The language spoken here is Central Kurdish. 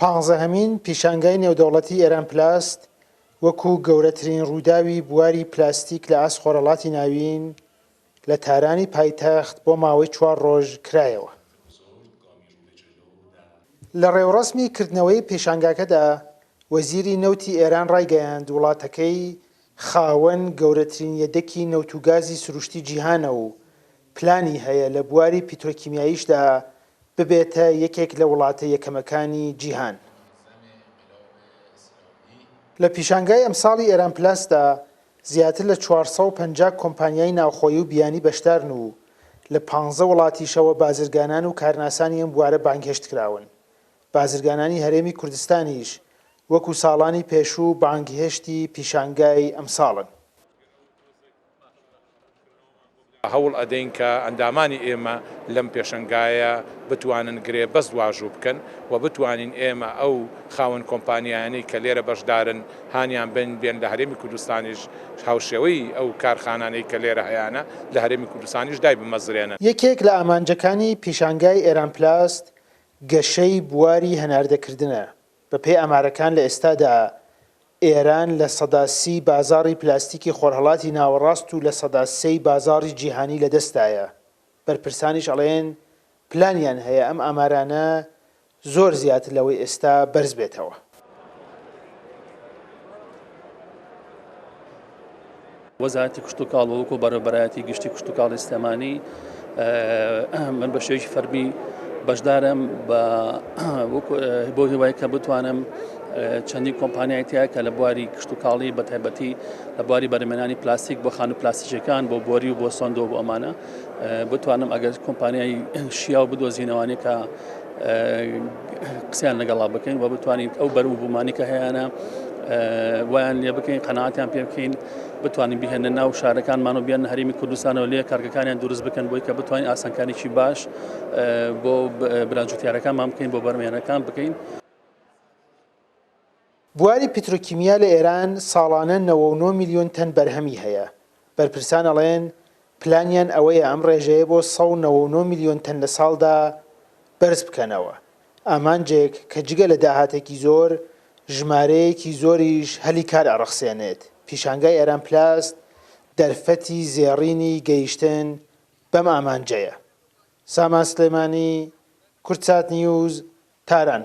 پانزەهەمین پیشانگای نێودەوڵەتی ئێران پلاست وەکوو گەورەترین ڕووداوی بواری پلاستیک لە ئاست خۆرهەڵاتی ناوین لە تارانی پایتەخت بۆ ماوەی چوار ڕۆژ کرایەوە. لە ڕێوڕەسمی کردنەوەی پێشانگاکەدا وەزیری نەوتی ئێران ڕایگەیاند وڵاتەکەی خاوەن گەورەترین یەدەکی نەوت و گازی سروشتی جیهانە و پلانی هەیە لە بواری پیترۆکیمیاییشدا ببێتە یەکێک لە وڵاتە یەکەمەکانی جیهان. لە پیشانگای ئەمساڵی ئێران پلاسدا زیاتر لە 450 کۆمپانیای ناوخۆیی و بیانی بەشدارن و لە پانزە وڵاتیشەوە بازرگانان و کارناسانی ئەم بوارە بانگهێشت کراون. بازرگانانی هەرێمی کوردستانیش وەکو ساڵانی پێشوو بانگهێشتی پیشانگای ئەمساڵن. هەوڵ ئەدەین کە ئەندامانی ئێمە لەم پێشەنگایە بتوانن گرێبەست واژوو بکەن و بتوانین ئێمە ئەو خاوەن کۆمپانیایانەی کە لێرە بەشدارن هانیان بەین بێن لە هەرێمی کوردستانیش هاوشێوەی ئەو کارخانانەی کە لێرە هەیانە لە هەرێمی کوردستانیش دایبمەزرێنن. یەکێک لە ئامانجەکانی پیشانگای ئێران پلاست گەشەی بواری هەناردەکردنە، بەپێی ئامارەکان لە ئێستادا ئێران 30% بازاڕی پلاستیکی خۆرهەڵاتی ناوەڕاست و 3% ی بازاڕی جیهانی لەدەستدایە، بەرپرسانیش ئەڵێن پلانیان هەیە ئەم ئامارانە زۆر زیاتر لەوەی ئێستا بەرز بێتەوە. وەزارەتی کشتوکاڵ و وەکو بەڕێوەبەرایەتی گشتی کشتوکاڵی سلێمانی من بە شێوەیەکی فەرمی بەشدارم بە بۆ هیوای کە بتوانم چەندین کۆمپانیای تیا کە لە بواری کشتوکاڵی بە تایبەتی لە بواری بەرهەمهێنانی پلاستیک بۆ خانوو پلاستیکەکان بۆ بۆری و بۆ سۆندۆ بۆ ئەمانە بتوانم ئەگەر کۆمپانیای شیاو بدۆزینەوانێ کە قسەیان لەگەڵا بکەین و بتوانین ئەو بەروبوومانی کە هەیانە وایان لێ بکەین قەناعەتیان پێ بکەین بتوانین بهێنە ناو شارەکانمان و بیان هەرێمی کوردستانەوە لێ کارگەکانیان دروست بکەن بۆی کە بتوانین ئاسانکاریی باش بۆ براجوتیارەکانمان بکەین بۆ بەرمێنەکان بکەین. بواری پترۆکیمیا لە ئێران ساڵانە 99 میلیۆن تەن بەرهەمی هەیە، بەرپرسان ئەڵێن پلانیان ئەوەیە ئەم ڕێژەیە بۆ 199 میلیۆن تەن لە ساڵدا بەرز بکەنەوە، ئامانجێک کە جگە لە داهاتێکی زۆر، ژمارەیەکی زۆریش هەلی کار ئەڕەخسێنێت، پیشانگای ئێران پلاست دەرفەتی زێڕینی گەیشتن بەم ئامانجەیە. سامان سلێمانی، کوردسات نیوز، تاران.